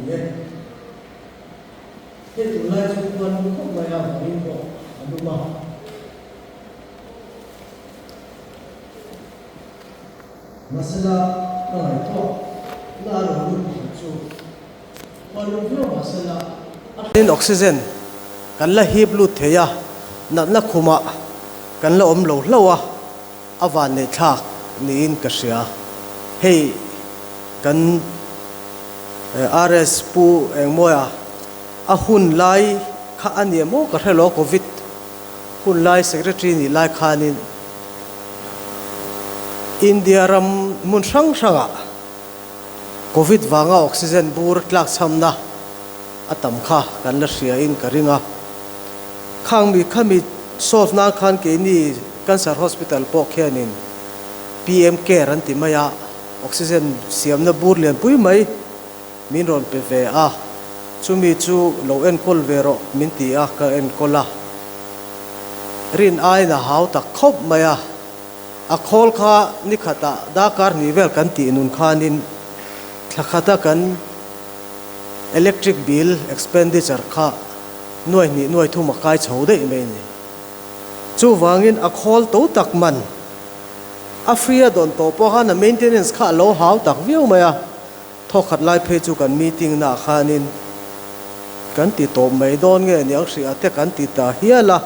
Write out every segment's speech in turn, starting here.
ni e. Hei tunlai chu khua lum khawp mai a, vawiin pawh a lum a. Mahsela ka ngaihtuah na a rawn lut pakhat chu khua lum viau mahsela a. Tin oxygen kan la hip lut thei a, natna khumah kan la awm lo hlauh a, a vanneih thlak niin ka hria. Hei kan RS Pu Engmawia a hun lai kha a ni emaw ka hre lo a, Covid hun lai Secretary nih lai khanin India ram hmun hrang hrangah Covid vanga oxygen bur tlak chhamna a tam kha kan la hria in ka ring a. Khang mi khami solve nan khan keini Cancer Hospital pawh khianin PM Care an ti mai a, oxygen siamna bur lianpui mai min rawn pe ve a, chumi chu lo enkawl ve rawh min ti a, ka enkawl a. Rin aiin a hau tak khawp mai a, a khawl kha ni khatah darkar hnih vel kan tih nun khanin thla khata kan electric bill expenditure kha nuai hnih nuai thum a kai chho daih mai a ni. Chuvangin a khawl to tak man a free a dawn tawh pawh khan a maintenance kha a lo hau tak viau mai a, thawkhat lai phei chu kan meeting naah khanin kan ti tawp mai dawn nge niang hria te kan ti ta hial a.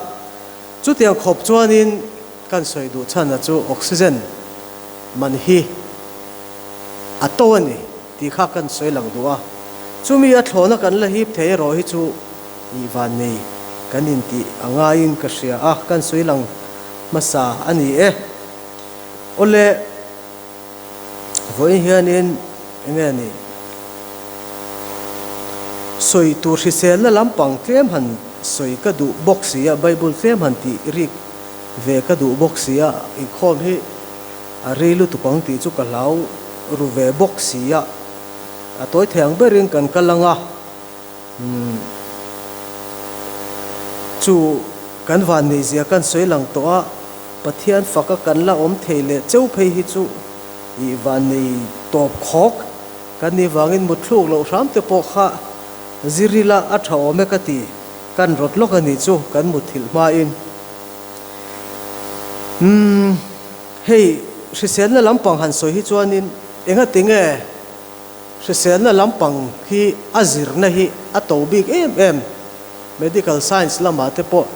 Chutiang khawp chuanin kan sawi duh chhan a chu oxygen man hi a to a ni tih kha kan sawi lang duh a, chumi a thlawhna kan la hip thei erawh hi chu Ih van nei kan intih a ngaiin ka hria a, kan sawi lang hmasa a ni e. Awle, vawiin hianin eng nge ni sawi tur hriselna lampang tlem han sawi ka duh bawk si a, Bible tlem han tih rik ve ka duh bawk si a, inkhawm hi a rei lutuk ang tih chu ka hlau ru ve bawk si a, a tawi thei ang berin kan kal ang a. Umm chu kan vanneihzia kan sawi lang tawh a, Pathian faka kan la awm thei leh cheu phei hi chu ih vannei tawp khawk kan nih vangin mutthluk loh hram te pawh kha zir ila a tha awm e ka ti, kan rawt lawk a nih chu kan mutthilh hmain. Umm hei hriselna lampang han sawi hi chuanin engatinge Hriselna lampang hi a zirna hi a to bik em em. Medical science lamah te pawh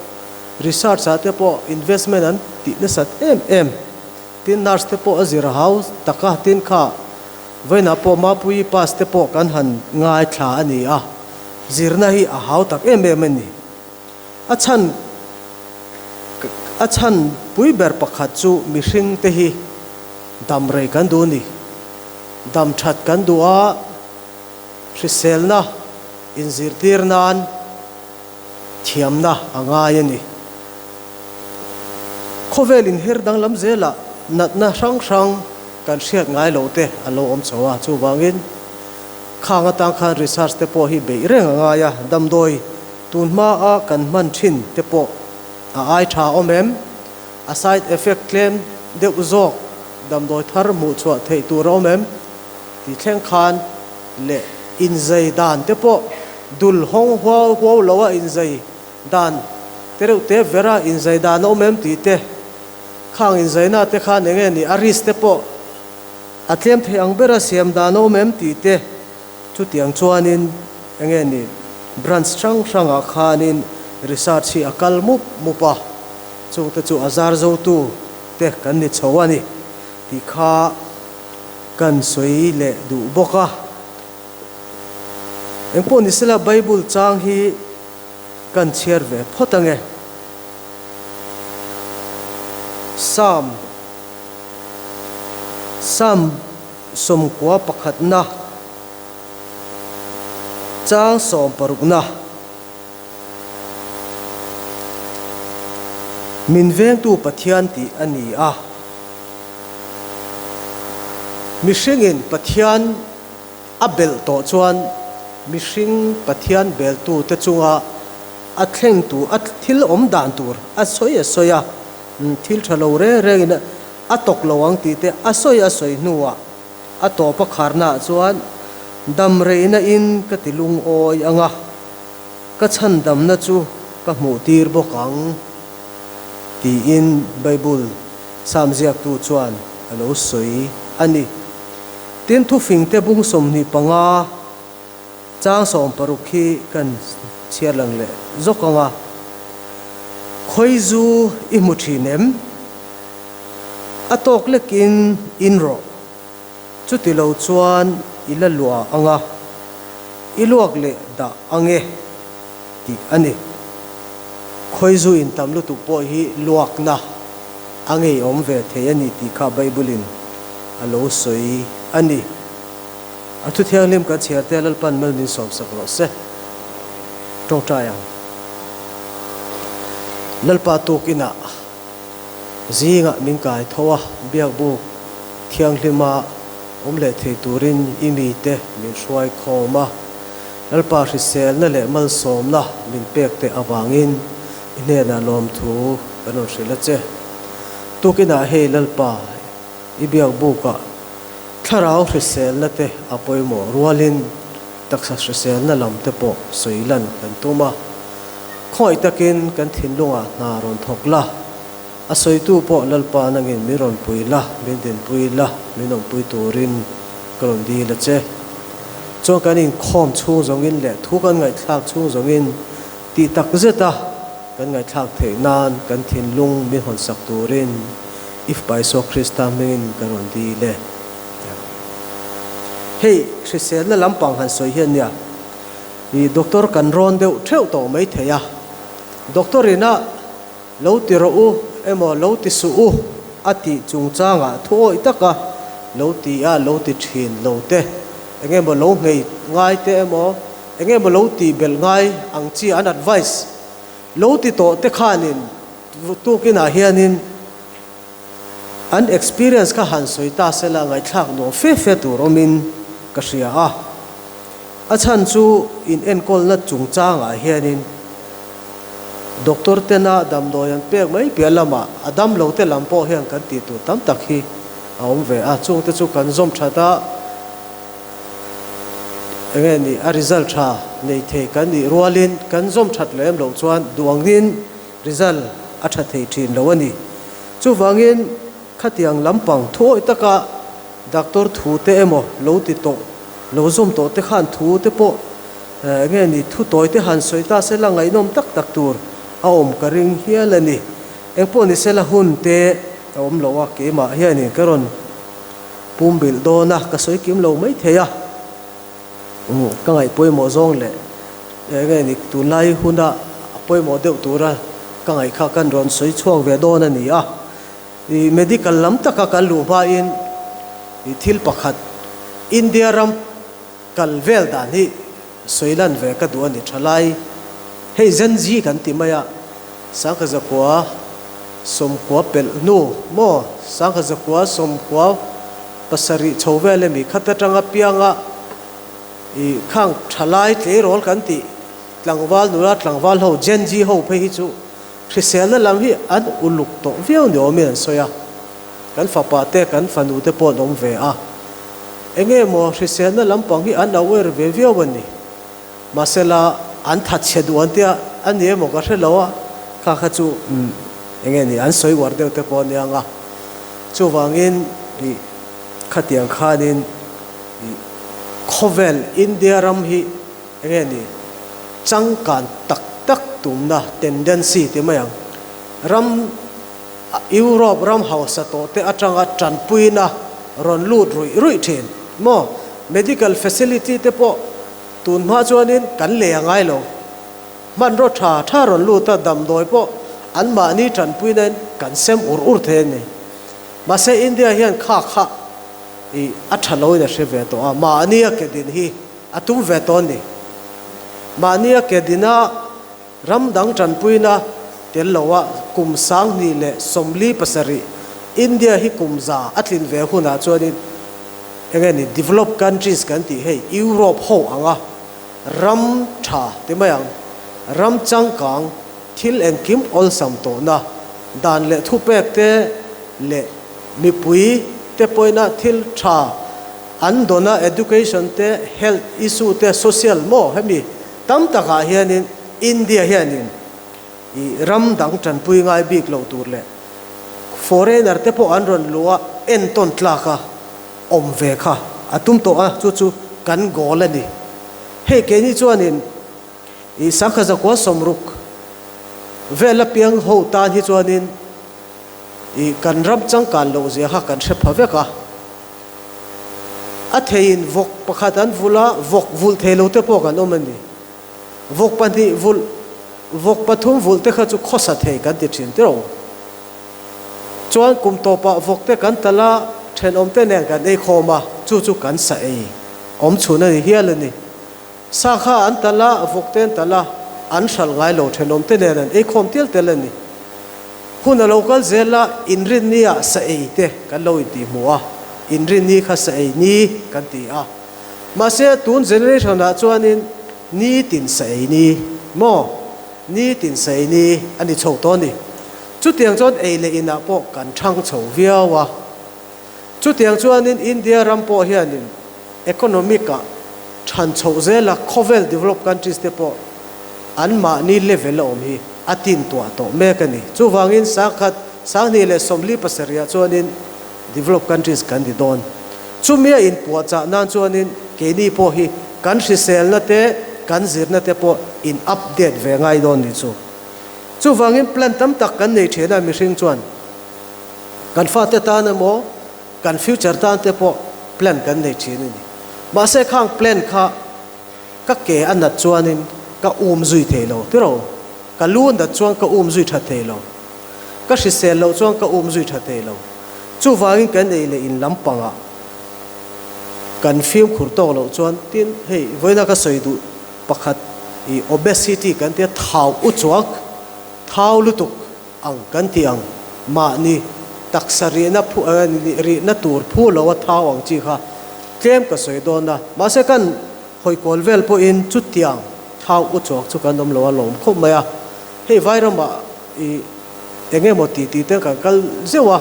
research ah te pawh investment an tih nasat em em. Tin nurse te pawh a zir hau tak a, tin kha vawiinah pawh Mapuii pass te pawh kan han ngaithla a ni a, zirna hi a hau tak em em a ni. A chhan a chhan pui ber pakhat chu mihring te hi dam rei kan duh a ni. Dam that kan duh a, hriselna inzirtir nan thiamna a ngai a ni. Khawvel inher danglam zelah natna hrang hrang kan hriat ngai loh te a lo awm chho a, chuvangin khang atang khan research te pawh hi beih reng a ngai a, damdawi tun hma a kan hman thin te pawh a ai tha awm em? A side effect tlem deuh zawk Damdawi thar hmuh chhuah theih tur a awm em? Tih thleng khan leh inzei dan te pawh dul hawng huau huau lo a inzei dan te reuh te vera inzei dan a awm em tih te khang inzeina te khan eng nge ni a risk te pawh a tlem thei ang bera siam dan a awm em tih te chutiang chuanin eng nge ni branch hrang hrangah khanin research hi a kal mup mup a chungte chu a zar zotu te kan ni chho a ni tih kha kan sawi leh duh bawk a. Engpawh ni sela Bible chang hi kan chhiar ve phawt ange. Psalm Psalm 91 pakhatna chang sawmparukna. Min vengtu Pathian tih a ni a. Mihringin Pathian a belh tawh chuan mihring Pathian beltute chunga a thlengtu a thil awm dan tur a sawi a sawi a, thil tha lo reng rengin a tawk lo ang tih te a sawi a sawi hnuah a tawp a kharnaah chuan Dam reina in ka ti lungawi ang a, ka chhandamna chu ka hmuhtir bawk ang, tiin Bible Sam ziaktu chuan a lo sawi a ni. Tin, thufingte bung 25 chang 60 hi kan chhiar lang leh zawk ang a, Khawizu i hmu thin em? A tawk lekin in rawh. Chuti lo chuan i la luah ang a, i luak leh dah ang e, tih a ni. Khawizu in tam lutuk pawh hi luakna a ngeiawm ve thei a ni tih kha Bible-in a lo sawi a ni. A thu thianghlim kan chhiar te Lalpan mal min sawmsak rawh se. Tawngtai ang. Lalpa tukinah. Zingah min kai tho a, biakbuk thianghlima awm leh thei turin i mite min hruai khawm a. Lalpa hriselna leh malsawmna min pek teh avangin i hnenah lawmthu kan rawn hrilh a che. Tukinah hei Lalpa, i biakbukah thlarau hriselna te a pawimawh rualin taksa hriselna lam te pawh sawi lan kan tum a. Khawngaih takin kan thinlungah hna rawn thawk la, a sawitu pawh Lalpa nangin min rawn pui la, min dinpui la, min awmpui turin ka rawn dil a che. Chuan kan inkhawm chhung zawngin leh thu kan ngaihthlak chhung zawngin tih tak zeta kan ngaihthlak theih nan kan thinlung min hawnsak turin i Fapa Isua Krista hmingin ka rawn dil e. Hei hriselna lampang han sawi hian nia. I doctor kan rawn deuh theuh tawh mai thei a, doctor ina lo ti rawh u emaw lo ti suh u a tih chungchangah thu awih taka lo ti a lo ti thin lo te, eng emaw lo nghei ngai te emaw eng emaw lo tih belh ngai ang chi an advice lo ti tawh te khanin tukinah hianin An experience kha han sawi ta sela ngaihthlak nuam fe fe tur awmin ka hria a. A chhan chu in enkawlna chungchangah hianin doctor tena damdawi an pek mai piah lamah a damlo te lam pawh hian kan tih tur tam tak hi a awm ve a. Chungte chu kan zawm that a, enge ni a result tha nei thei kan nih rualin kan zawm that lem loh chuan duh angin Result a tha thei thin lo a ni. Chuvangin khatiang lampang thuawih taka doctor thu te emaw lo ti tawh, lo zawm tawh te khan thu te pawh nge ni thu tawi te han sawi ta sela ngaihnawm tak tak tur a awm ka ring hial a ni. Engpawh ni sela hun te a awm lo a, keimah hianin ka rawn pumbilh dawn a, ka sawi kim lo mai thei a. Ka ngaih pawimawh zawng leh enge ni tunlai huna a pawimawh deuh tura ka ngaih kha kan rawn sawi chhuak ve dawn a ni a. I medical lam taka kan luh hmain i thil pakhat India ram kal vel dan hi sawi lan ve ka duh a ni thalai. Hei Gen Z kan ti mai a, 1990 pelh hnu maw 1990 7 chho vel emi khat atanga pianga ih khang thalai tleirawl kan tih tlangval nula tlangval ho Gen Z ho phei hi chu hriselna lam hi an uluk tawh viau ni awmin an sawi a, kan fapa te kan fanu te pawh an awm ve a, enge maw hriselna lampang hi an aware ve viau a ni. Mahsela an thatchhe duh an tia a ni emaw ka hre lo a, kha kha chu eng nge ni an sawi uar deuh te pawh a nia nga. Chuvangin ih khatiang khanin ih khawvel India ram hi eng nge ni changkan tak tak tumna tendency ti mai ang. Ram Europe ram hausa tawh te atanga tanpuina rawn lut ruih ruih thin maw medical facility te pawh Tun hma chuanin kan lei a ngai lo. Hmanraw tha tha rawn lut a, damdawi pawh anmahni tanpuinain kan sem ur ur thei a ni. Mahse India hian kha kha i a tha loin a hre ve tawh a, mahni a ke din hi a tum ve tawh a ni. Mahni a ke dina ram dang tanpuina tel loa kum 2047 India hi kum 100 a tlin ve hunah chuanin Eng nge ni developed countries kan tih hei Europe ho anga ram tha ti mai ang, ram changkang thil engkim awlsam tawhna dan leh thupek te leh mipui te pawhina thil tha An dawn a, education te, health issue te, social maw hemi tam takah hianin India hianin i ram dang tanpui ngai bik lo tur leh foreigner te pawh an rawn luh a entawn tlak a awm ve kha a tum tawh a, chu chu kan goal a ni. Hei keini chuanin i sangkhat zakua sawmruk vel apiang ho tan hi chuanin i kan ram changkan loh zia kha kan hre pha vek a. A theiin vawk pakhat an vulh a, vawk vulh thei lo te pawh kan awm a ni. Vawk pahnih vulh, vawk pathum vulh te kha chu khawsa thei kan ti thin tiraw. Chuan kum tawpah vawk te kan talh a, thenawm te nen kan ei khawm a, chu chu kan sa ei awm chhun a ni hial a ni. Sa kha an talh a, vawk te an talh a, an hralh ngai lo, thenawm te nen an ei khawm tial tel a ni. Hun a lo kal zel a, inrinni ah sa ei te kan lo intih hmuh a, inrinni kha sa ei ni kan ti a. Mahse tun generation ah chuanin nitin sa ei ni maw? Nitin sa ei ni a ni chho tawh a ni. Chutiang chuan ei leh inah pawh kan thang chho viau a. Chutiang chuanin India ram pawh hianin economic ah than chhoh zela khawvel developed countries te pawh an mahni level a awm hi a tin tuah tawh mek a ni. Chuvangin sangkhat 2047 ah chuanin developed countries kan ni dawn. Chumia inpuahchah nan chuanin keini pawh hi kan hriselna te kan zirna te pawh in update ve ngai dawn ni chu. Chuvangin plan tam tak kan nei thin a mihring chuan kan fate tan emaw kan future tan te pawh plan kan nei thin a ni. Mahse khang plan kha ka ke a nat chuanin ka um zui thei lo tiraw? Ka lu nat chuan ka um zui tha thei lo. Ka hrisel loh chuan ka um zui tha thei lo. Chuvangin kan ei leh in lampangah kan fimkhur tawk loh chuan tin hei vawiina ka sawi duh pakhat i obesity kan tia thau uchuak, thau lutuk ang kan ti ang mahni taksa rihna phu rihna tur phu lo a thau ang chi kha tlem ka sawi dawn a, mahse kan hawikawl vel pawhin chutiang thau uchuak chu kan awm lo a lawm khawp mai a, hei vairamah i eng emaw ti tih te kan kal zeuh a,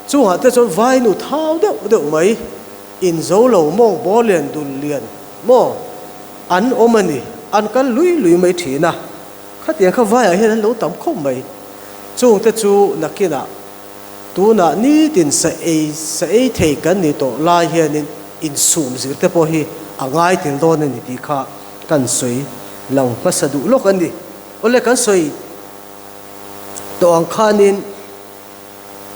chungah te chuan vainu thau deuh deuh mai inzo lo mawng bawr lian dul lian maw an awm a ni, an kal lui lui mai thin a. Khatiang kha vaiah hian an lo tam khawp mai. Chungte chu nakinah tunah nitin sa ei sa ei thei kan ni tawh lai hianin insum zir te pawh hi a ngai tel dawn a ni tih kha kan sawi lang hmasa duh lawk a ni. Awle kan sawi tawh ang khanin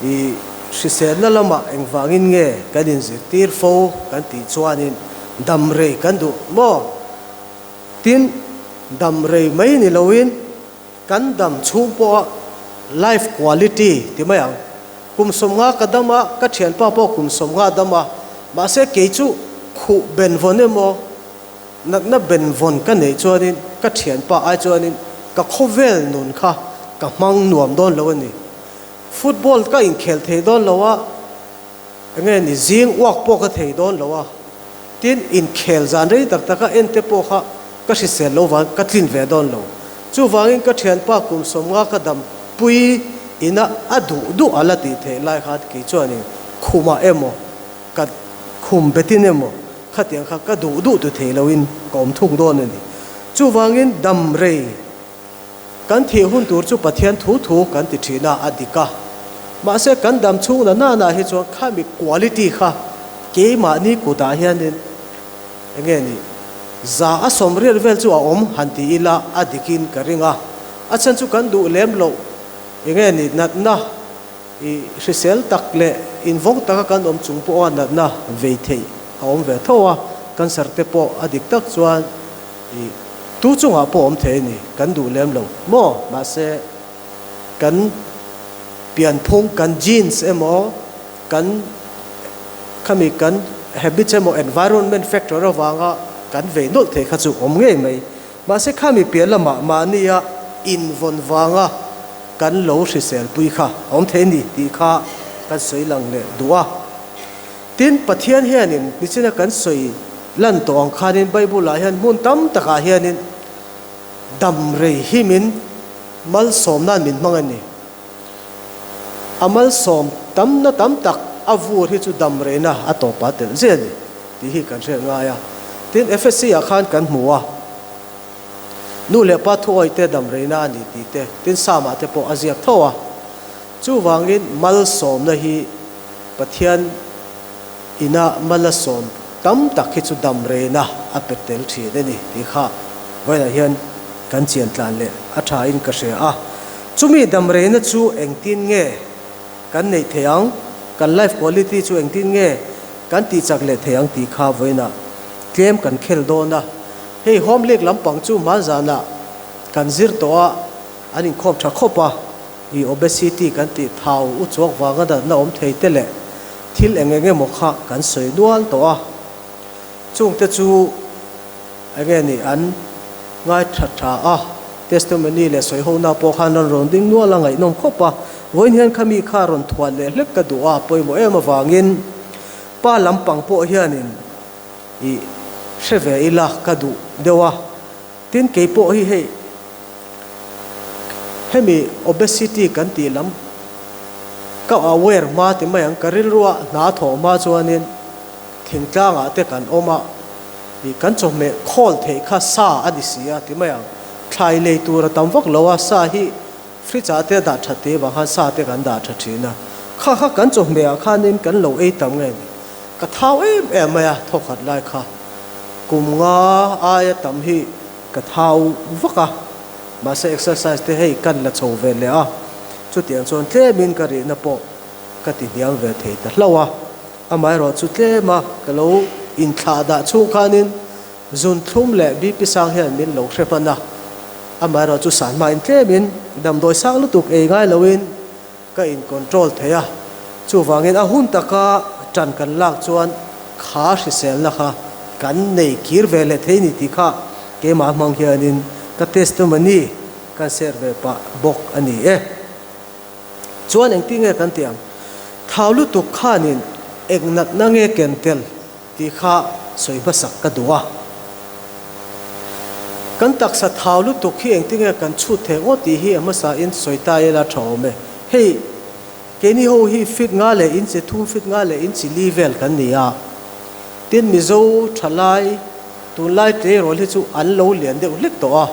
i hriselna lamah engvangin nge kan inzirtir fo kan tih chuanin dam rei kan duh maw? Tin, dam rei mai ni loin kan dam chhung pawha life quality ti mai ang. Kum 50 ka dam a, ka thianpa pawh kum 50 dam a, mahse kei chu khuh benvawn emaw natna benvawn ka neih chuanin ka thianpa ai chuanin ka khawvel nun kha ka hmang nuam dawn lo a ni. Football ka inkhel thei dawn lo a. Enge ni zing uak pawh ka thei dawn lo a, tin inkhel zan rei tak tak a en te pawh kha ka hrisel lo vang ka tlin ve dawn lo. Chuvangin ka thianpa kum 50 ka dam pui ina a duh duh a la tih theih lai khan kei chuanin khumah emaw ka khum betin emaw khatiang kha ka duh duh tu thei loin ka awm thung dawn a ni. Chuvangin dam rei. Kan thih hun tur chu Pathian thu thu kan ti thin a, a dik a. Mahse kan dam chhung na nana hi chuan khami quality kha keimahni kutah hianin enge ni 180 vel chu a awm han ti ila a dikin ka ring a. A chhan chu kan duh lem loh enge ni natna i hrisel tak leh invawng taka kan awm chung pawha natna vei theih a awm ve tho a, cancer te pawh a dik tak chuan I tu chungah pawh awm thei a ni, kan duh lem lo maw? Mahse, kan pianphung, kan genes emaw, kan khami kan habits emaw environment factor avanga kan vei nawlh thei kha chu awm ngei mai. Mahse, khami piah lamah mahnia invawn vanga kan lo hrisel pui kha a awm thei a ni tih kha kan sawi lang leh duh a. Tin, Pathian hianin nichina kan sawi lan tawh ang khanin Bible-ah hian hmun tam takah hianin dam rei hi min malsawmnain min hmang a ni. A malsawm tamna tam tak a vur hi chu dam reina a tawpa telh zia a ni. tih hi kan hriat ngai a. Tin, Efesi ah khan kan hmu a, nu leh pa thuawih te damreina a ni tih te, tin Psalm ah te pawh a ziak tho a. Chuvangin malsawmna hi Pathian ina mal a sawm tam tak hi chu damreina a pe tel thin a ni tih kha vawiinah hian kan chian tlan leh a tha in ka hria a. Chumi damreina chu engtin nge kan neih theih ang, kan life quality chu engtin nge kan tih chak leh theih ang tih kha vawiinah tlem kan khel dawn a. Hei home league lampang chu hmanzanah kan zir tawh a, an inkhawm tha khawp a. I obesity kan tih thau u chuak vanga natna awm thei te leh thil eng eng emaw kha kan sawi nual tawh a, chungte chu enge ni an ngai tha tha a, testimony leh sawi hona pawh khan rawn rawn ding nual a ngaihnawm khawp a, vawiin hian khami kha rawn thuan leh hlek ka duh a, pawimawh em avangin pa lampang pawh hianin i hre ve ila ka duh deuh a. Tin, kei pawh hi hei hemi obesity kan tih lam ka aware hma ti mai ang, ka rilrua hna thawh hma chuanin thingtlangah te kan awm a, ih kan chawhmeh khawl theih kha sa a ni si a ti mai ang, thlai lei tur a tam vak lo a, sa hi fridge ah te a dah that tih avang khan sa te kan dah tha thin a, kha kha kan chawhmeh ah khanin kan lo ei tam nge ni, ka thau em em mai a thawkhat lai kha. Kum nga aia tam hi ka thau vak a, mahse exercise te hei kan la chho ve leh a, chutiang chuan tlemin ka rihna pawh ka ti hniam ve thei ta hlauh a, amaherawh chu tlema ka lo inthlah dah chhung khanin zun thlum leh BP sang hian min lo hre hman a, amaherawh chu san hmain tlemin damdawi sang lutuk ei ngai loin Ka in control thei a, chuvangin a hun taka ṭan kan lak chuan kha hriselna kha kan nei kir ve leh thei ni tih kha keimah hmang hianin ka testimony kan share ve pah bawk a ni e. Chuan engtin nge kan tih ang? Thau lutuk khanin eng natna nge ken tel tih kha sawi hmasak ka duh a. Kan taksa thau lutuk hi engtin nge kan chhut thei ngawt tih hi a hmasa in sawi ta ila tha awm e. Hei, keini ho hi fit nga leh inchi thum, fit nga leh inchi li vel kan ni a. Tin, Mizo thalai tunlai tleirawl hi chu an lo lian deuh hlek tawh a.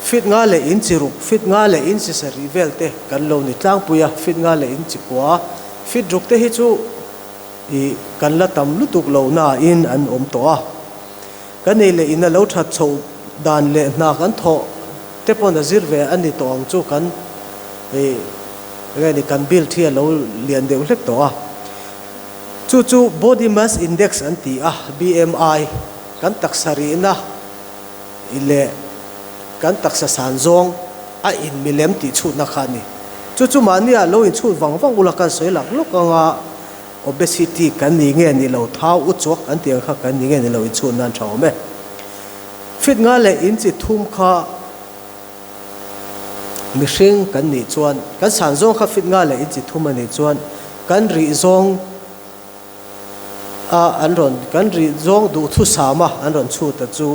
Fit nga leh inchi ruk, fit nga leh inchi sarih vel te kan lo ni tlangpui a, fit nga leh inchi kua. Fit ruk te hi chu I kan la tam lutuk lo na in an awm tawh a, kan ei leh in a lo that chhoh dan leh hna kan thawh te pawn a zir ve a ni tawh ang chu kan i nge ni kan bill thi a lo lian deuh hlek tawh a. Chu chu body mass index an ti a, BMI, kan taksa rihna i leh kan taksa san zawng a in milem tih chhutna kha a ni. Chu chu mahni ah lo inchhut vang vang ula kan sawi lak lawk ang a, obesity kan ni nge ni lo, thau u chuak an tih ang kha kan ni nge ni lo inchhut nan tha awm e. Fit nga leh inchi thum kha mihring kan nih chuan, kan san zawng kha fit nga leh inchi thum a nih chuan kan rih zawng a an rawn kan rih zawng duhthusam a an rawn chhut a chu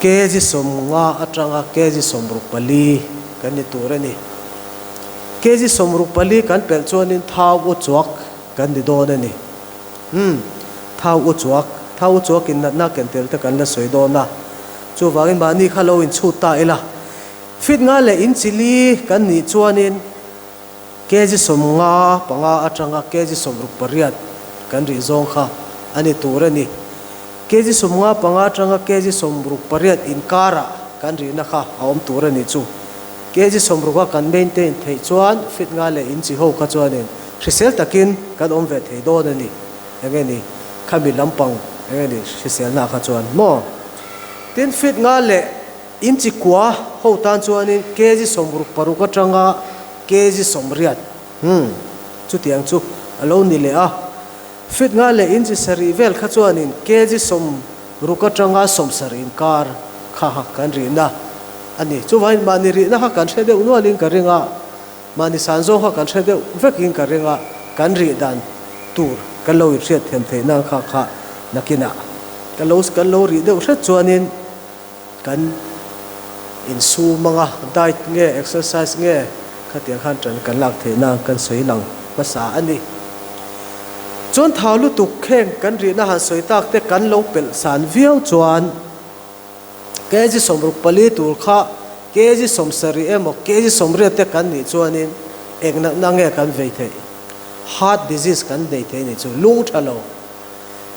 kg 50 atanga kg 64 kan ni tur a ni. Kg 64 kan pelh chuanin thau u chuak kan ni dawn a ni. Umm thau u chuak, thau u chuakin natna ken tel te kan la sawi dawn a, chuvangin mahni kha lo inchhut ta ila. Fit nga leh inchili kan nih chuanin. Kg 55 atanga kg 68 kan rih zawng kha a ni tur a ni. Kg 55 atanga kg 68 inkarah kan rihna kha a awm tur a nih chu. Kg 60 a kan maintain theih chuan fit nga leh inchi ho kha chuanin hrisel takin kan awm ve thei dawn a ni. Enge ni khami lampang enge ni hriselna kha chuan maw? Tin fit nga leh Inchi kua ho tan chuanin kg 66 atanga kg 80, hmm, chutiang chu a lo ni leh a. Feet nga leh inchi sarih vel kha chuanin kg 60 atanga 70 inkar kha kan rihna a ni. Chuvangin mahni rihna kha kan hre deuh nualin ka ring a, mahni san zawng kha kan hre deuh vekin ka ring a, kan rih dan tur kan lo inhriat thiam theih nan kha kha nakinah kan lo kan lo rih deuh hret chuanin, Kan insum anga diet nge exercise nge khatiang khan tan kan lak theih nan kan sawi lang hmasa a ni. Chuan thau lutuk heng kan rihna han sawi tak te kan lo pelh san viau chuan kg 64 tur kha kg 70 emaw kg 80 te kan nih chuanin eng natna nge kan vei theih? Heart disease kan nei thei a nih chu. Lung tha lo.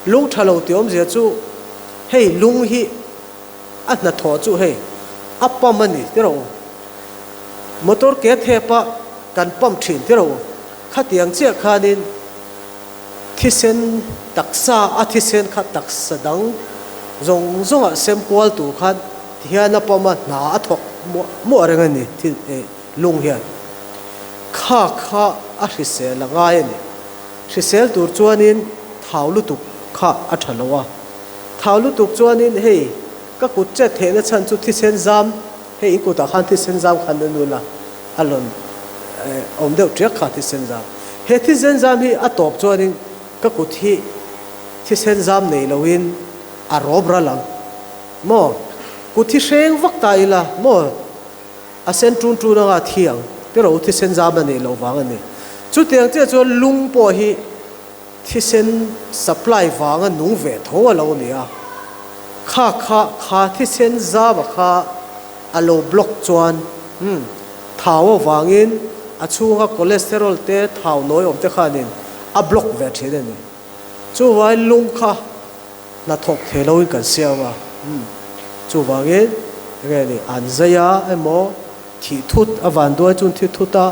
Lung tha lo tih awmzia chu hei lung hi a hnathawh chu hei a pump a ni ti rawh u. Motor ke thep a kan pump thin ti rawh u. Khatiang chiah khanin thisen taksa a thisen kha taksa dang zawng zawngah sem kual tur khan tihian a pump a hna a thawk muah muah reng a ni lung hian. Kha kha a hrisel a ngai a ni. Hrisel tur chuanin thau lutuk kha a tha lo a. Thau lutuk chuanin hei ka kut chet theihna chhan chu thisen zam, hei in kutah khan thisen zam khan a nul a, a lawn awm deuh tiak kha thisen zam. He thisen zam hi a tawp chuanin ka kut hi thisen zam nei loin a rawp ral ang maw? Kut hi hreng vak ta ila maw? A sen tun tun anga thi ang tiraw thisen zam a neih loh vang a ni. Chutiang chiah chuan lung pawh hi thisen supply vanga nung ve tho a lo ni a. Kha kha kha thisen zama kha a lo block chuan umm thau avangin a chhunga cholesterol te thau nawi awm te khanin a block ve thin a ni. Chuvangin lung kha hnathawk thei loin kan siam a, chuvangin enge ni an zai a emaw thih thut a van duai chuan thi thut a,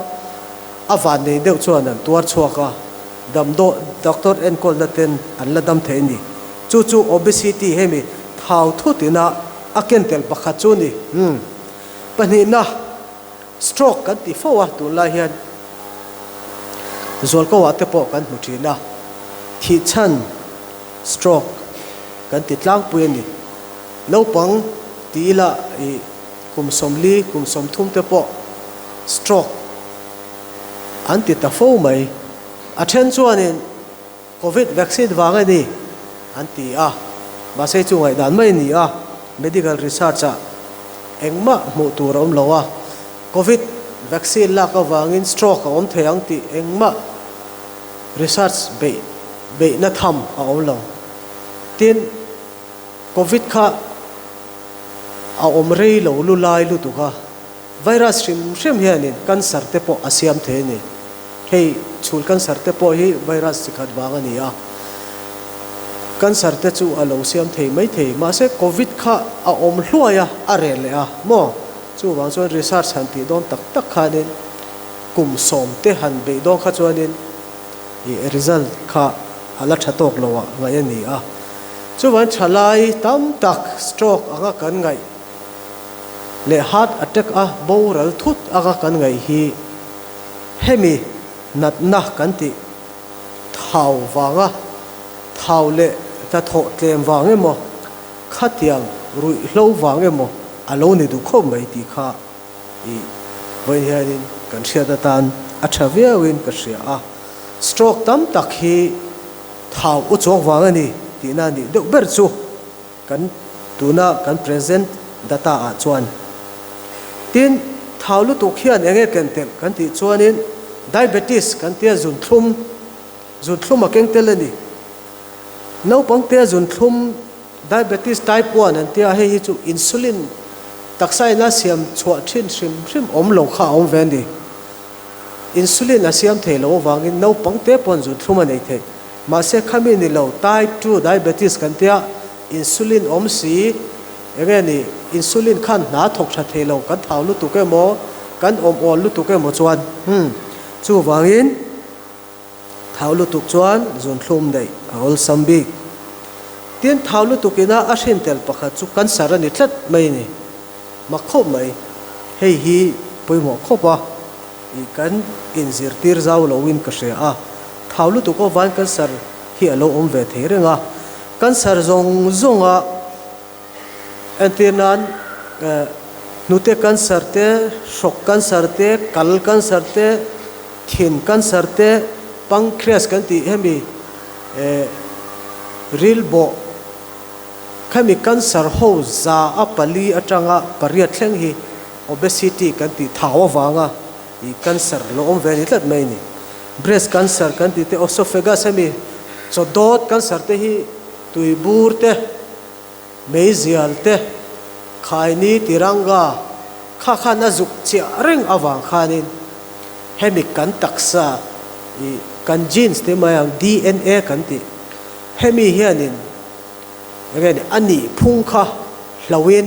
a van nei deuh chuan an tuar chhuak a, damdaw doctor enkawlna ten an la dam thei a ni. Chu chu obesity hemi thau thut ina a ken tel pakhat chu a ni. Pahnihna stroke kan ti fo a tunlai hian zualko ah te pawh kan hmu thin a, thih chhan Stroke kan ti tlangpui a ni. Naupang ti ila i kum 40, kum 30 te pawh stroke an ti ta fo mai. A then chuanin Covid vaccine vang a ni an ti a, mahse chu ngaihdan mai a ni a, medical research ah engmah hmuh tur a awm lo a, Covid vaccine lak avangin stroke a awm thei ang tih engmah research beih beihna tham a awm lo. Tin, Covid kha a awm rei lo lu lai lutuk a, virus hrim hrim hianin cancer te pawh a siam thei a ni. Hei chhul cancer te pawh hi virus chi khat vang a ni a, cancer te chu a lo siam thei mai thei. Mahse, Covid kha a awm hluai a, a reh leh a maw? Chuvang chuan research han tih dawn tak tak khanin kum 10 te han beih dawn kha chuanin i result kha a la tha tawk lo ah ngaih a ni a. Chuvang thalai tam tak stroke anga kan ngaih leh heart attack a boral thut anga kan ngaih hi hemi natna kan tih thau vanga thau leh hnathawh tlem vang emaw khatiang ruihhlo vang emaw a lo ni duh khawp mai tih kha I vawiin hianin kan hriat atan a tha viauin ka hria a, stroke tam tak hi thau u chuang vang a ni tihna a nih deuh ber chu kan tuna kan present data ah chuan. Tin, thau lutuk hian eng nge ken telh kan tih chuanin diabetes kan tia zunthlum, zunthlum a keng tel a ni. Naupang tia zunthlum Diabetes type one an tia, hei hi chu insulin taksa ina siam chhuah thin hrim hrim awm lo kha a awm ve a ni. Insulin a siam thei lo avangin naupang te pawn zunthlum a nei thei. Mahse khami ni lo type 2 diabetes kan tia, insulin awm si, enge ni insulin khan hna thawk tha thei lo kan thau lutuk emaw, kan awm awl lutuk emaw chuan hmm chuvangin, Thau lutuk chuan zunthlum neih a awlsam bik. Tin, thau lutuk ina a hrin tel pakhat chu cancer a ni tlat mai a ni. Mak khawp mai. Hei hi pawimawh khawp a, ih kan inzirtir zau loin ka hria a. Thau lutuk awvain cancer hi a lo awm ve thei reng a. Cancer zawng zawnga Entir nan hnute cancer te, hrawk cancer te, kal cancer te, thin cancer te, pancreas kan tih hemi rilbawh khami cancer ho 104 atanga 8 thleng hi obesity kan tih thau avanga ih cancer lo awm ve a ni tlat mai a ni. Breast cancer kan tih te, oesophagus hemi. Chaw dawt cancer te hi tui bur te, meizial te, khaini tiranga kha khan a zuk chiah reng avang khanin hemi kan taksa ih kan genes te mai ang DNA kan tih hemi hianin enge ni a nih phung kha hloin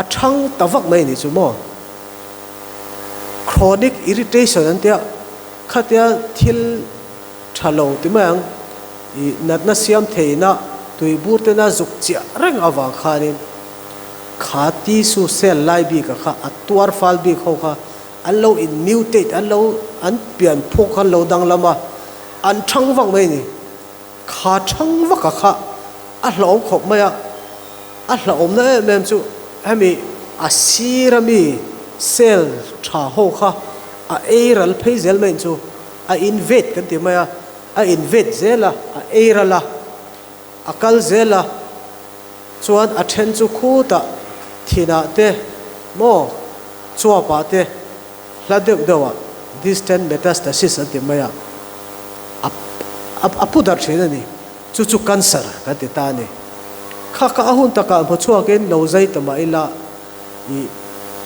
a thang ta vak mai a ni chu maw? Chronic irritation an tia, khatia thil tha lo ti mai ang, ih natna siam theihna tui bur tena zuk chiah reng avang khanin kha tissue cell lai bika kha a tuar fal bik ho kha an lo in mutate, an lo an pian phuk kha an lo danglam a, an thang vak mai a ni. Kha thang vaka kha a hlauhawm khawp mai a, a hlauhawmna em em chu hemi a sir a mi cell tha ho kha a ei ral phei zel mai chu a invade kan ti mai a, a invade zel a, a ei ral a, a kal zel a, chuan a then chu khutah thinah te maw chuapah te Hla deuh deuhah distant metastasis an ti mai a, a a pu darh thin a ni. Chu chu cancer kan ti ta a ni. Kha kha a hun takah hmu chhuakin lo zai ta mah ila ih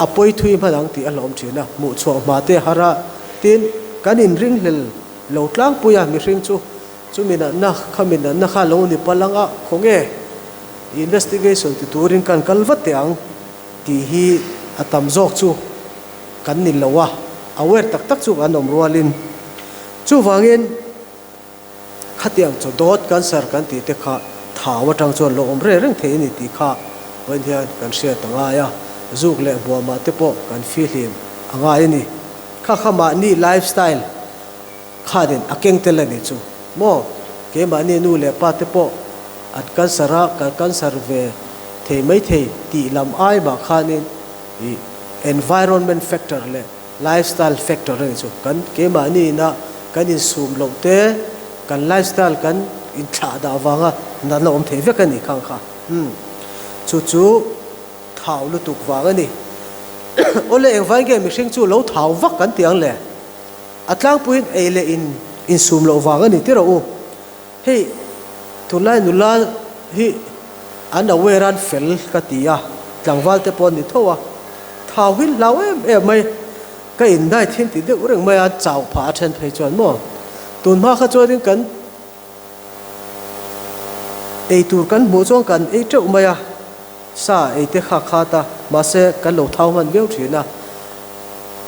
a pawi thui hman ang tih a hlawm thin a, hmuh chhuah hma te har a, tin kan inringhlel lo tlangpui a mihring chu chumi natna khami natna kha lo ni palh ang a, khawnge investigation ti turin kan kal vat teh ang tih hi a tam zawk chu. Kan ni lo a, aware tak tak chu an awm rualin. Chuvangin khatiang chaw dawt cancer kan tih te kha thau atang chuan lo awm reng reng thei a ni tih kha vawiin hian kan hriat a ngai a, zuk leh hmuamah te pawh kan fihlim a ngai a ni. Kha kha mahni lifestyle khanin a keng tel a ni chu maw? Keimahni nu leh pa te pawh an cancer a, kan cancer ve thei maithei tih lam ai mah khanin Ih environment factor leh lifestyle factor a ni chu. Kan keimahni ina kan insum loh te, kan lifestyle kan inthlah dah avanga natna awm thei vek a ni khang kha. Umm chu chu thau lutuk vang a ni. Awle engvai nge mihring chu lo thau vak kan ti ang le? A tlangpuiin ei leh in insum loh vang a ni ti rawh u. Hei tunlai nula hi an aware an fel ka ti a, tlangval te pawh an ni tho a, thau hi hlau em em mai, ka in dai thin ti deuh reng mai a, an chau phah a then phei chuan maw, tun hma kha chuanin kan ei tur kan hmuh chuan kan ei teuh mai a, sa ei te kha khat a, mahse kan lo thau hman viau thin a,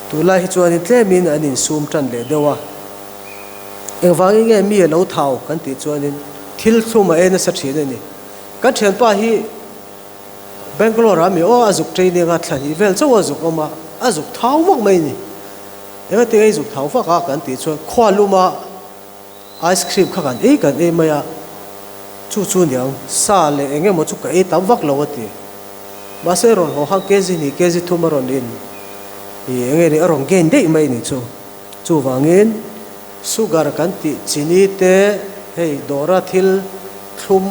tunlai hi chuanin tlemin an insum tan leh deuh a. Engvangin nge mi a lo thau kan tih chuanin thil thlum a ei nasa thin a ni. Kan thianpa hi Bangalore ah mi aw a zuk training a thla hnih vel chauh a zuk awm a, a zuk thau vak mai a ni. Engati nge i zuk thau vak a kan tih chuan khua luma ice cream kha kan ei kan ei mai a, chu chu niang sa leh eng emaw chu ka ei tam vak lo a ti. Mahse rawn haw khan kg hnih kg thum a rawn in ih enge ni a rawn gain daih mai a ni chu. Chuvangin sugar kan tih chini te, hei dawra thil thlum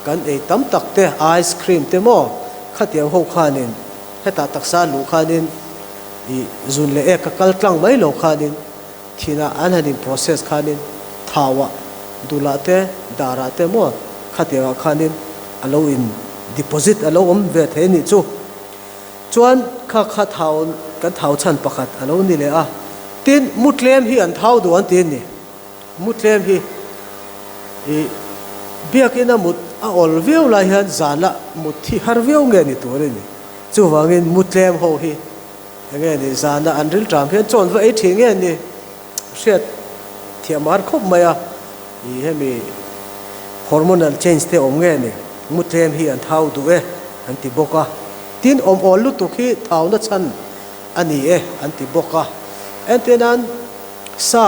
kan ei tam tak te, ice cream te maw khatiang ho khanin hetah taksa luh khanin ih zun leh ek a kal tlang mai lo khanin thinah an han in process khanin thauah dulah te darah te maw khatiangah khanin a lo in deposit a lo awm ve thei a nih chu. Chuan kha kha thau kan thau chhan pakhat a lo ni leh a, tin mu tlem hi an thau duh an ti a ni. Mu tlem hi ih biakina mut a awl viau lai hian zana mut hi har viau nge ni tur a ni. Chuvangin mu tlem ho hi enge ni zana an rilṭam hian chawn va ei ṭhin nge ni hriat thiam a har khawp mai a, ih hemi hormonal change te awm nge ni mu tlem hi an thau duh e an ti bawk a. Tin, awm awl lutuk hi thauna chhan a ni e an ti bawk a. Entir nan, sa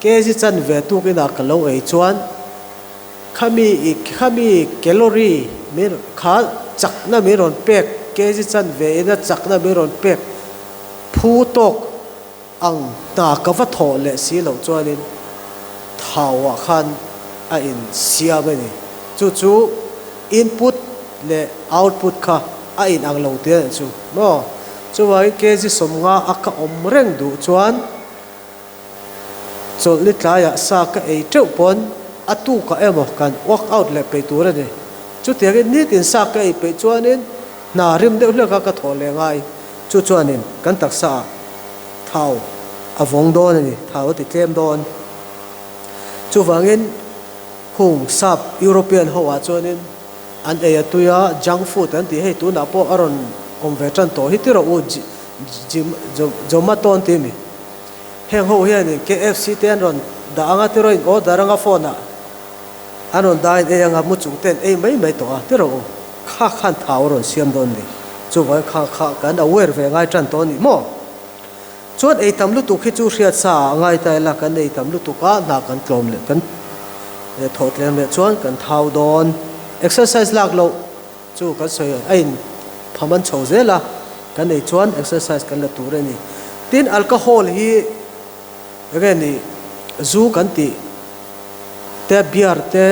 kg chan ve tuk inah ka lo ei chuan khami i khami calorie min kha chakna min rawn pek kg chan ve ina chakna min rawn pek phu tawk Ang hna ka va thawh leh si loh chuanin thauah khan a insiam a ni. Chu chu input leh output kha a inang lo tih a nih chu maw? Chuvangin kg 50 a ka awm reng duh chuan chawlhni tlaiah sa ka ei teuh pawn. a tukah emaw kan work out leh peih tur a ni. Chutiangin nitin sa ka ei peih chuanin hna rim deuh hlek a ka thawh leh ngai. Chu chuanin kan taksaah thau a vawng dawn a ni, thau a ti tlem dawn. Chuvangin hung sap European ho ah chuanin an ei a tui a, junk food an tih hei tunah pawh a rawn awm ve tan tawh hi ti rawh u, Zomato an ti mi. Heng ho hianin KFC te an rawn dah anga ti rawh in order anga phone ah an rawn dah in ei anga mu chung ten ei mai mai tawh a ti rawh u, kha khan thau a rawn siam dawn ni. Chuvangin kha kha kan aware ve ngai tan tawh a ni maw? Chuan ei tam lutuk hi chu hriat sa ah ngai ta ila kan ei tam lutuk a hna kan tlawm leh kan thawh tlem leh chuan kan thau dawn. Exercise lak loh chu kan sawi a in pham an chho zel a kan ei chuan exercise kan la tur a ni. Tin alcohol hi enge ni zu kan tih te beer te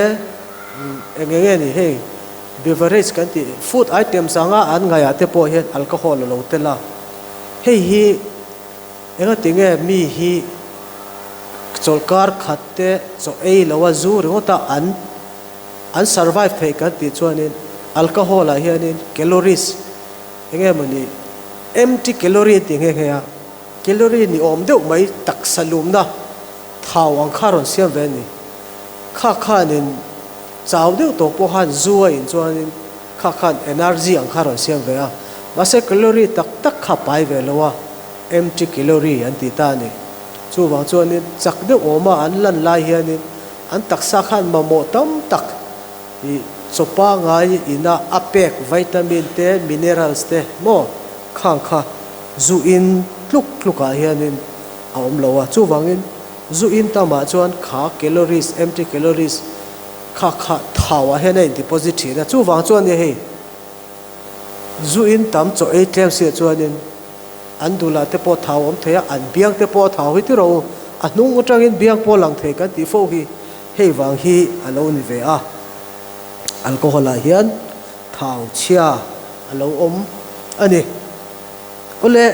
eng enge ni hei beverage kan tih food items anga an ngaihah te pawh hian alcohol a lo tel a. Hei hi engatinge mi hi chawlhkar khat te chaw ei lo a zu ringawt a an an survive theih kan tih chuanin alcohol ah hianin calories enge mawni empty calorie an tih nghe nghe a, calorie ni awm deuh mai taksa lumna thau ang kha rawn siam ve a ni. Kha khanin chau deuh tawh pawh khan zu a in chuanin Kha khan energy ang kha rawn siam ve a, mahse calorie tak tak kha pai ve lo a, empty calorie an ti ta a ni. Chuvang chuanin chak deuh awma an lan lai hianin an taksa khan mamawh tam tak ih chaw pangai ina a pek vitamin te minerals te maw khang kha zu in tluk tlukah hianin a awm lo a, chuvangin zu in tamah chuan kha calories empty calories Kha kha thau ah hian a in deposit thin a, chuvang chuan nia hei zu in tam chaw ei tlem si ah chuanin an dulah te pawh thau awm thei a, an biang te pawh a thau hi ti rawh u, a hnung atangin biang pawh lang thei kan tih fo hi hei vang hi a lo ni ve a, alcohol ah hian thau chhia a lo awm a ni. Awle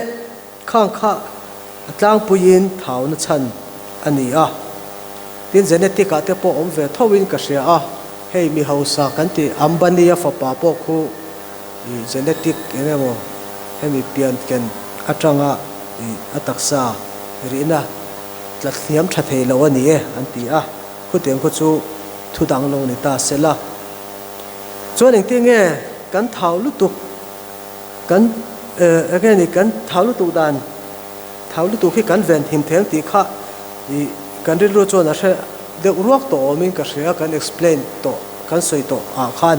Khang kha a tlangpuiin thauna chhan a ni a, tin genetic ah te pawh awm ve tho in ka hria a, hei mi hausa kan tih Ambani a fapa pawh khu ih genetic eng emaw hemi pian ken atanga ih a taksa rihna tla hniam tha thei lo a ni e an ti a, khutiang khu chu thu dang lo ni ta se la. Chuan engtin nge kan thau lutuk Kan enge ni kan thau lutuk dan thau lutuk hi kan ven him theng tih kha ih kan rilru chuan a hre deuh ruak tawh awmin ka hria kan explain tawh kan sawi tawh ah khan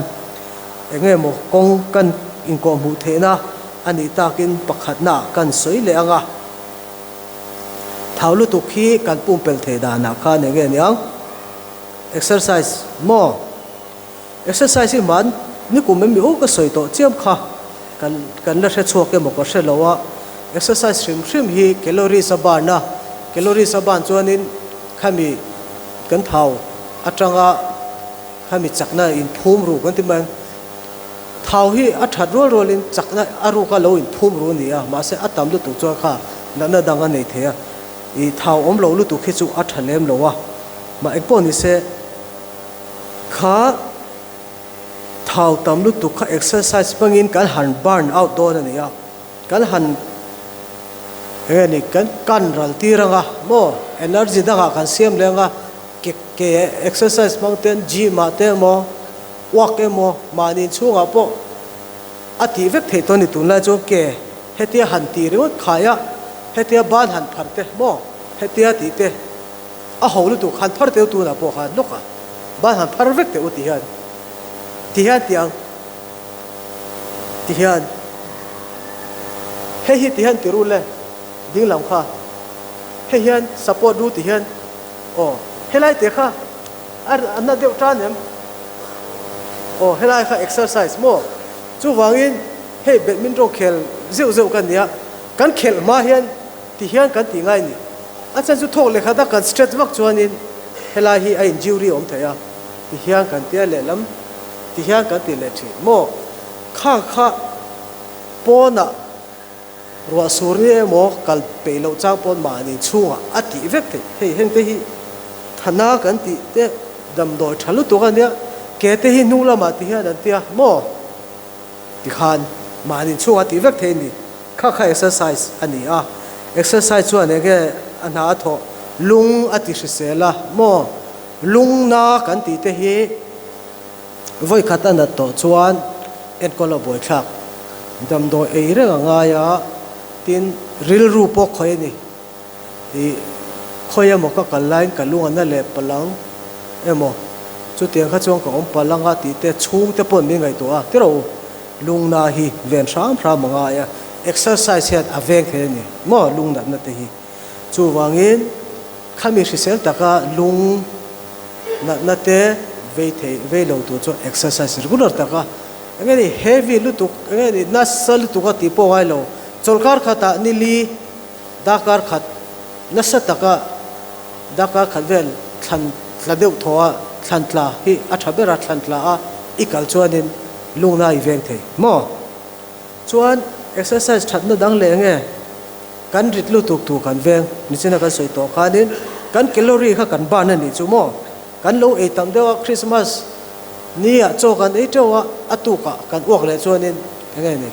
enge maw kawng kan inkawh hmuh theihna a nih takin pakhatna ah kan sawi leh ang a thau lutuk hi kan pumpelh theih danah khan enge niang exercise maw. Exercise hi hman nikum em mi u ka sawi tawh chiam kha kan kan la hre chhuak emaw ka hre lo a, exercise hrim hrim hi calories a burn a, calories a burn chuanin khami kan thau atanga khami chakna in phum ru kan ti mai ang, thau hi a that rual rualin chakna a ruka lo in phum ru a ni a, mahse a tam lutuk chuan kha natna dang a nei thei a, ih thau awm lo lutuk hi chu a tha lem lo a, mah engpawh ni se. Kha thau tam lutuk kha exercise hmangin kan han burn out dawn a ni a, kan han enge ni kan kan ral tir anga maw energy dangah kan siam leh anga ke ke exercise hmang ten gym ah te emaw walk emaw mahni inchhungah pawh a tih vek theih tawh a ni tunlai chuan ke hetia han tih ringawt khai a hetia ban han phar te maw hetia tih te. A ho lutuk han phar teu tunah pawh khan lawk a, ban han phar vek teh u ti hian, ti hian ti ang, ti hian, hei hi ti hian ti ru le, ding lam kha, hei hian support ru ti hian, aw helai te kha a na deuh tan em, aw helai kha exercise maw, chuvangin hei badminton khel zeuh zeuh ka nia, kan khelh hma hian. Ti hian kan tih ngai ni. A chan chu thawk leh khat a kan stretch vak chuanin helai hi a injury awm thei a, ti hian kan tia lehlam ti hian kan ti leh thin maw? Kha kha pawnah ruah sur ni emaw kal peih loh chang pawn mahni chhungah a tih vek theih. Hei hengte hi thana kan tih te Damdawi tha lutuk a nia, ke te hi hnung lamah ti hian an tia maw? Tikhan mahni chhungah tih vek thei a ni. Kha kha exercise a ni a, exercise chuan enge a hna a thawh? Lung a ti hrisel a maw? Lung na kan tih te hi vawi khat a nat tawh chuan enkawl a buaithlak. Damdawi ei reng a ngai a, tin rilru pawh khawih a ni. Ih, khawi emaw ka kal laiin ka lung a na leh palh ang emaw, chutiang kha chuan ka awm palh ang a tih te chhungte paw'n min ngaihtuah a, tiraw u, lungna hi ven hram hram a ngai a, exercise hian a veng thei a ni maw lung natna te hi. Chuvangin khami hrisel taka lung natna te vei thei vei lo tur chuan exercise regular taka eng nge ni heavy lutuk eng nge ni nasa lutuk a tih pawh a ngai lo, chawlhkar khatah nili Darkar khat nasa taka darkar khat vel thlan tla deuh thaw a, thlan tla hi a tha ber a, thlan tla a i kal chuanin lungna i veng thei maw? Chuan exercise thatna dang leh nge kan rit lutuk tur kan veng nichina kan sawi tawh khanin kan calorie kha kan ban a nih chu maw? Kan lo ei tam deuh a, Christmas ni ah chaw kan ei teuh a, a tuk ah kan uak leh chuanin eng nge ni,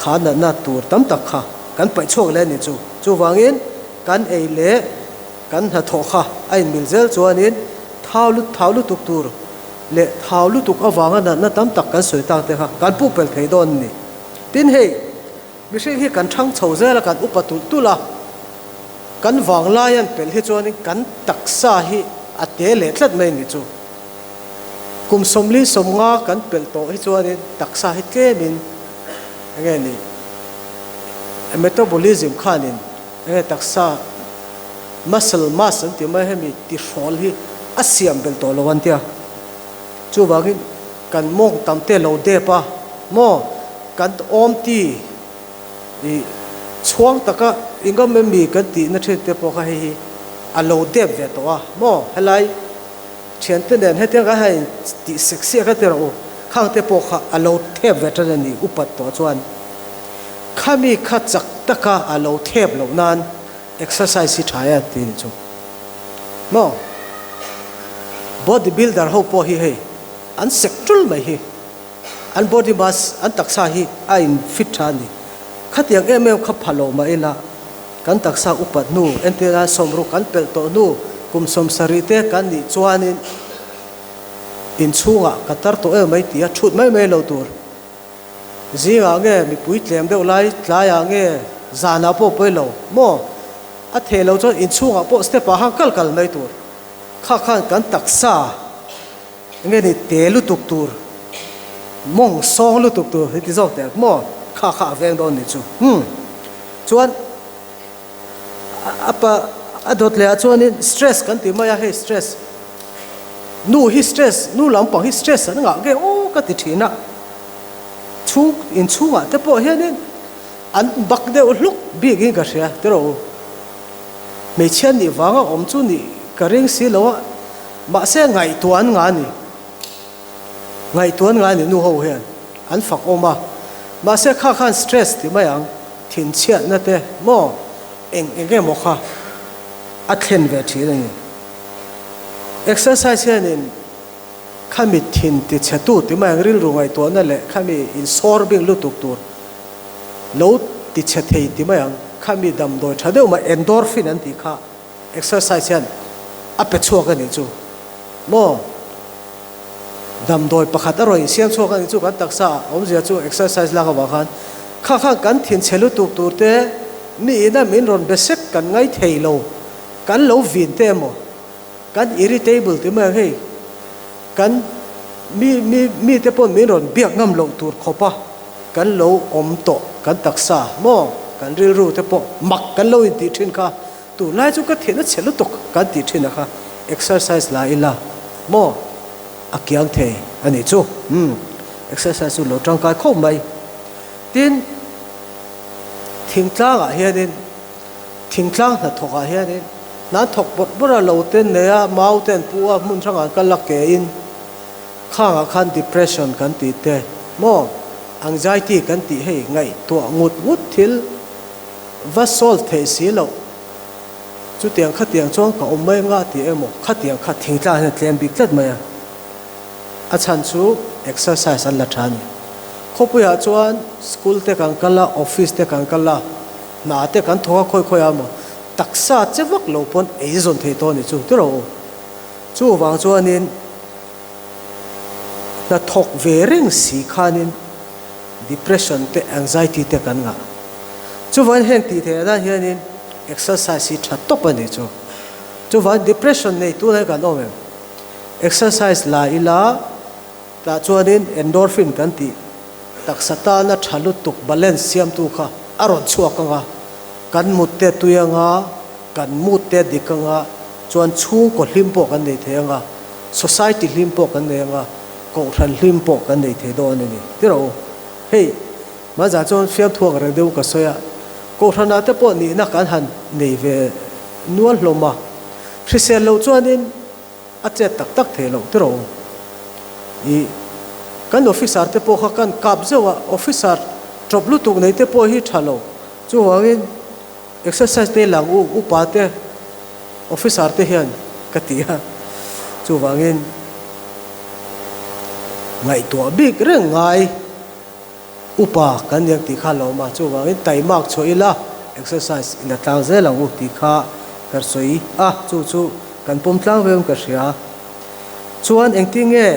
kha natna tur tam tak kha kan paih chhuak leh a ni chu. Chuvangin kan ei leh kan hnathawh kha a inmil zel chuanin thau lut thau lutuk tur leh thau lutuk avanga natna tam tak kan sawi tak te kha kan puh pel thei dawn a ni. Tin hei mihring hi kan thang chho zel a, kan upa tulh tulh a. Kan vanglai an pelh hi chuanin kan taksa hi a te leh tlat mai ni chu. Kum 40 50 kan pelh tawh hi chuanin taksa hi tlemin enge ni metabolism khanin enge taksa muscle mass an tih mai hemi tihrawl hi a siam belh tawh lo an tia. Chuvangin kan mawng tam te lo dep a maw kan awm ti. I chhuang taka i ngam em mi kan tihna thin te pawh kha hei hi a lo dep ve tawh a maw? Helai thiante nen hetiang kan han tih sek siak a tirh u, khang te pawh kha a lo thep ve tan a ni upat tawh chuan khami kha chak taka a lo thep loh nan exercise hi tha e an ti ni chu maw? Body builder ho pawh hi hei an sek tul mai hi. An body mass, an taksa hi a in fit tha a ni. Khatiang em em kha pha lo mah ila, kan taksa upat hnu, entirna sawmruk kan pelh tawh hnu, kum 70 te kan nih chuanin inchhungah ka tar tawh em mai tia thut mai mai lo tur. Zingah nge mipui tlem deuh lai, tlaiah nge zanah pawh pawi lo maw? A thei lo chuan inchhungah pawh step ah khan kal kal mai tur. Kha khan kan taksa. Enge ni te lutuk tur, mawng sawng lutuk tur hi ti zawk teh ang maw? Kha kha a veng dawn nih chu. Umm. Chuan a pa a dawt leh ah chuanin stress kan ti mai a, hei stress, nu hi stress, nu lampang hi stress an ngah nge aw ka ti thin a. Chhung inchhungah te pawh hianin an bak deuh hluk bikin ka hria tiraw u. Hmeichhia nih vanga awm chu nih ka ring si lo a, mahse ngaihtuah an ngah a ni. Ngaihtuah an ngah a ni nu ho hian an fak awm a, mahse kha khan stress ti mai ang, thinchhiatna te maw eng eng emaw kha a thlen ve thin a ni. Exercise hianin khami thin ti chhetu ti mai ang rilru ngaihtuahna leh khami insawr bing lutuk tur lo ti chhe thei ti mai ang. Khami damdawi tha deuh mai endorphin an tih kha exercise hian a pe chhuak a nih chu maw? Damdawi pakhat a rawn insiam chhuak a nih chu kan taksa ah awmzia chu exercise lak avang khan kha khan kan thinchhe lutuk tur te mi ina min rawn be sek kan ngai thei lo kan lo vin te emaw kan irritable ti mai ang hei kan mi mi mi te pawn min rawn biak ngam loh tur khawp a kan lo awm tawh kan taksa maw kan rilru te pawh mak kan lo intih thin kha tunlai chu ka thihna chhe lutuk kan tih thin a kha exercise la ila maw a kiang thei a nih chu umm exercise chu lo tangkai khawp mai tin thingtlang ah hianin Thingtlang hnathawk ah hianin hna thawk bawrh bawrh a lo ten nei a, mau te an pu a, hmun hrangah an kal a kein khangah khan depression kan tih te maw anxiety kan tih hei ngaihtuah ngut ngut thil va solve theih si loh. Chutiang khatiang chuan ka awm mai anga tih emaw khatiang kha thingtlang hian a tlem bik tlat mai a. A chhan chu exercise an la tha a ni. Khawpuiah chuan school te kan kal a, office te kan kal a, hna te kan thawk a khawi khawi a maw taksa che vak lo pawn ei zawn thei tawh a ni chu ti rawh u. Chuvang chuanin hna thawk ve reng si khanin depression te anxiety te kan ngah. Chuvangin heng tih theih dan hianin exercise hi tha tawp a ni chu. Chuvangin depression nei tunah hian kan awm em? Exercise la ila tah chuanin endorphin kan tih taksa tana tha lutuk balance siamtu kha a rawn chhuak anga, kan mut te tui anga, kan mood te dik anga, chuan chhungkaw hlim pawh kan nei thei anga, society hlim pawh kan nei anga, kohhran hlim pawh kan nei thei dawn a ni. Ti rawh u. Hei, hmanzah chuan fiamthu ang reng deuh ka sawi a, kohhranah te pawh nihna kan han nei ve nual hlawm a, hrisel loh chuanin a chet tak tak thei loh ti rawh u. Ih, kan officer te pawh kha kan kap zeuh a, officer tawp lutuk nei te pawh hi tha lo. Chuvangin exercise te lang u, upa te, officer te hian ka ti a. Chuvangin ngaihtuah bik reng ngai. Upa kan ni ang tih kha a lo awm a, chuvangin taimak chhuah ila exercise in a tlang zel ang u tih kha ka sawi a, chu chu kan pawm tlang viau in ka hria. Chuan engtin nge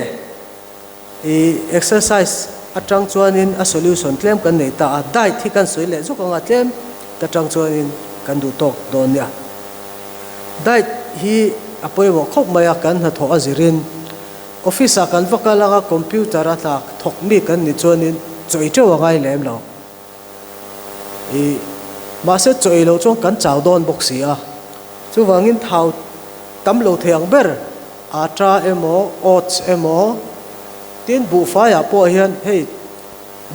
i exercise atang chuanin a solution tlem kan nei ta a, diet hi kan sawi leh zawk anga tlem ta tang chuanin kan duh tawk dawn nia. Diet hi a pawimawh khawp mai a, kan hnathawh a zirin. Office ah kan va kal anga computer a tlak thawk mi kan nih chuanin chaw ei teuh a ngai lem lo. Ih, mahse chaw ei loh chuan kan chau dawn bawk si a. Chuvangin thau tam lo thei ang ber atta emaw oats emaw tin buhfai ah pawh hian hei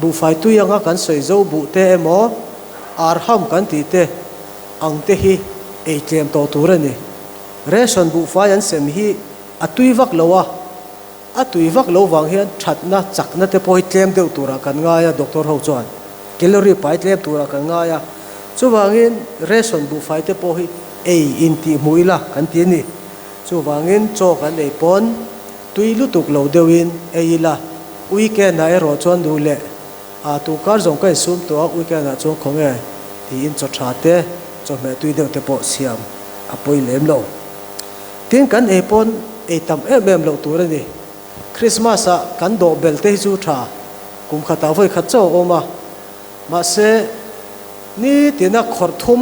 buhfai tui anga kan sawi zo buh te emaw arham kan tih te ang te hi ei tlem tawh tur a ni. Ration buhfai an sem hi A tui vak lo a, a tui vak lo vang hian thatna, chakna te pawh hi tlem deuh turah kan ngai a, doctor ho chuan calorie pai tlem turah kan ngai a, chuvangin ration buhfai te pawh hi ei in tih hmuh ila kan ti a ni. Chuvangin chaw kan ei pawn tui lutuk lo deuhin ei ila, weekend ah erawh chuan duh leh a tukar zawng ka insum tawh a, weekend ah chuan khawnge tiin chaw tha te, chawhmeh tui deuh te pawh siam a pawi lem lo. Tin, kan ei pawn ei tam em em loh tur a ni. Christmas ah kan dawh bel te hi chu tha kum khatah vawi khat chauh a awm a. Mahse, nitina khawrh thum,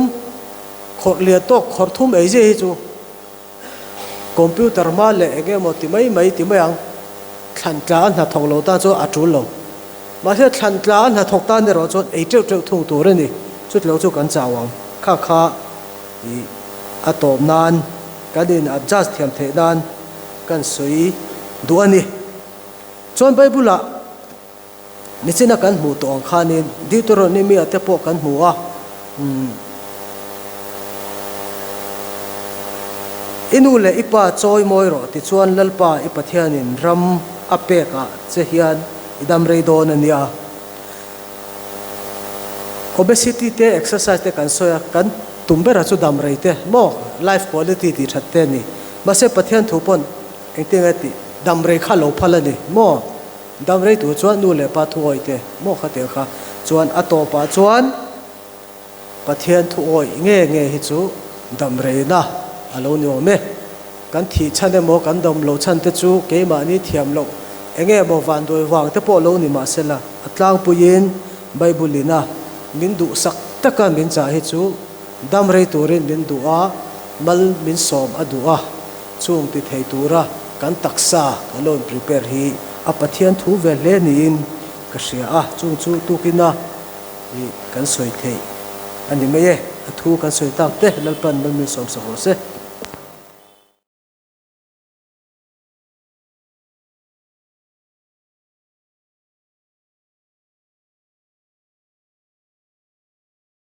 khawrh lian tawk khawrh thum ei zia hi chu computer hma leh eng emaw ti mai mai ti mai ang. Thlan tla a hnathawk lo tan chuan a tul lo. Mahse, thlan tla a hnathawk tan erawh chuan ei teuh teuh thung tur a ni. Chutilo chu kan chau ang. Kha kha. I a tawp nan kan in adjust thiam theih nan kan sawi duh a ni. Chuan Bible ah nichina kan hmuh tawh ang khanin Deuteronomy ah te pawh kan hmu a, umm I nu leh i pa chawi mawi rawh tichuan Lalpa i Pathianin ram a pek ah che hian i dam rei dawn a nia. Obesity te exercise te kan sawi a, kan tum berah chu dam rei te maw life quality tih that te a ni. Mahse Pathian thu pawn engtin nge tih dam rei kha lo phal a ni maw? Dam rei tur chuan nu leh pa thu awih te maw khatiang kha chuan a tawpah chuan Pathian thu awih nge nge hi chu dam reina a lo ni awm e. Kan thih chhan emaw kan dam lo chhan te chu keimahni thiam loh eng emaw vanduai vang te pawh lo ni mahsela a tlangpuiin Bible ina min duhsak taka min chah hi chu dam rei turin min duh a, mal min sawm a duh a, chung ti thei tura kan taksa kan lo in prepare hi a Pathian thu ve hle niin ka hria a, chung chu tukina Ih, kan sawi theih a ni mai e. A thu kan sawi tak te Lalpan mal min sawmsak rawh se.